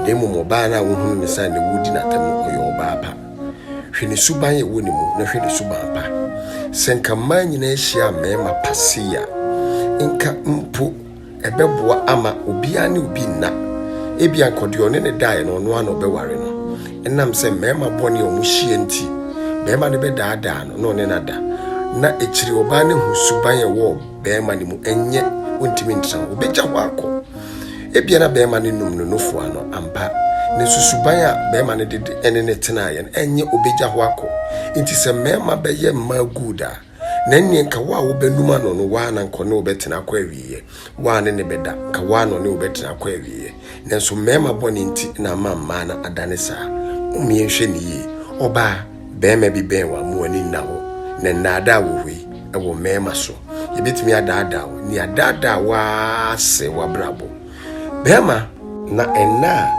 Na mmom ɔbaa no a wohunu no sɛ na wodi n'atam no, ɔyɛ ɔbaa pa. Hwɛ ne suban a ɛwɔ ne mu na hwɛ ne suban pa. Sɛ nka mmaa nyinaa hyia mmarima pa sei a, nka mpo ɛbɛboa ama obiara ne obi nna. Ebia nka deɛ ɔne ne daeɛ no, ɔno ara na ɔbɛware no. Ɛnam sɛ mmarima bɔne a wɔhyia nti, barima no bɛdaadaa no na ɔne no ada. Na akyiri ɔbaa no hu suban a ɛwɔ barima no mu, ɛnyɛ ɔntumi ntena hɔ, ɔbɛgya hɔ akɔ. Ebia na barima no num no nufoɔ ano ampa, nanso suban a barima no de ne ne tenaeɛ no, ɛnyɛ ɔbɛgya hɔ akɔ. Nti sɛ mmarima bɛyɛ mmaa good a, na ɛnneɛ nka wo a wobɛnum ano no, woa na nka ɔne wo bɛtena akɔ awieɛ. Woa ne ne bɛda, nka woa na ɔne wo bɛtena akɔ awieɛ. Nanso mmarima bɔne nti na ama mmaa no adane saa. Mom yɛnhwɛ no yie. Ɔbaa, barima bi bɛn wo a, ma w'ani nna hɔ. Na nnaadaa wɔ hɔ yi, ɛwɔ mmarima so. Yɛbɛtumi adaadaa wo. Nea adaadaa wo ara sɛe w'abrabɔ. Barima, na ɛnna a